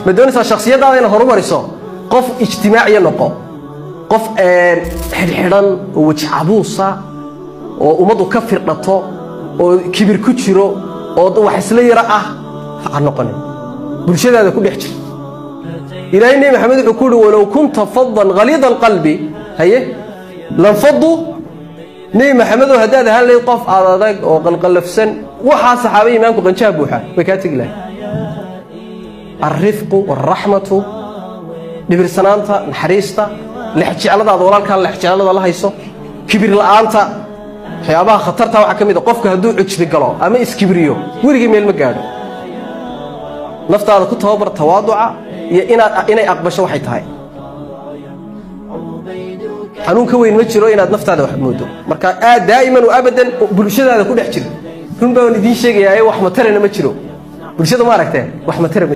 Ma doonaysaa shakhsiyadaada inaad horumariso? Qof ijtimaaciya noqo, qof xidhxidhan oo weji cabuusa oo ummaddu ka firdhato oo kibir ku jiro oo wax isla yaro ah ha noqonin. Bulshadaada ku dhex jir. Ilaahay Nebi Maxamed wuxuu ku yidhi: walow kunta fadan ghaliida alqalbi, haye, lanfaduu. Nebi Maxamedow, haddaad ahaan lahayd qof aad adag oo qalqallafsan, waxaa saxaaba iimaanku qanjaha buuxa way kaa tegi lahay. Alrifqu waalraxmatu, dhibirsanaanta, naxariista, lexjecladaada walaalkaa lexjeclada la hayso, kibir la'aanta. Waxyaabaha khatarta waxaa ka mid a qofka hadduu cujbi galo ama iskibriyo, weligii meel ma gaadho. Naftaada ku tababar tawaaduca iyo inaad inay aqbasho waxay tahay. Xanuun ka weyn ma jiro inaad naftaada wax moodo. Marka aad daa'iman wa abadan bulshadaada ku dhex jir. Run baan idiin sheegayaa, wax matarana ma jiro. Bulshada ma aragteen, wax matara ma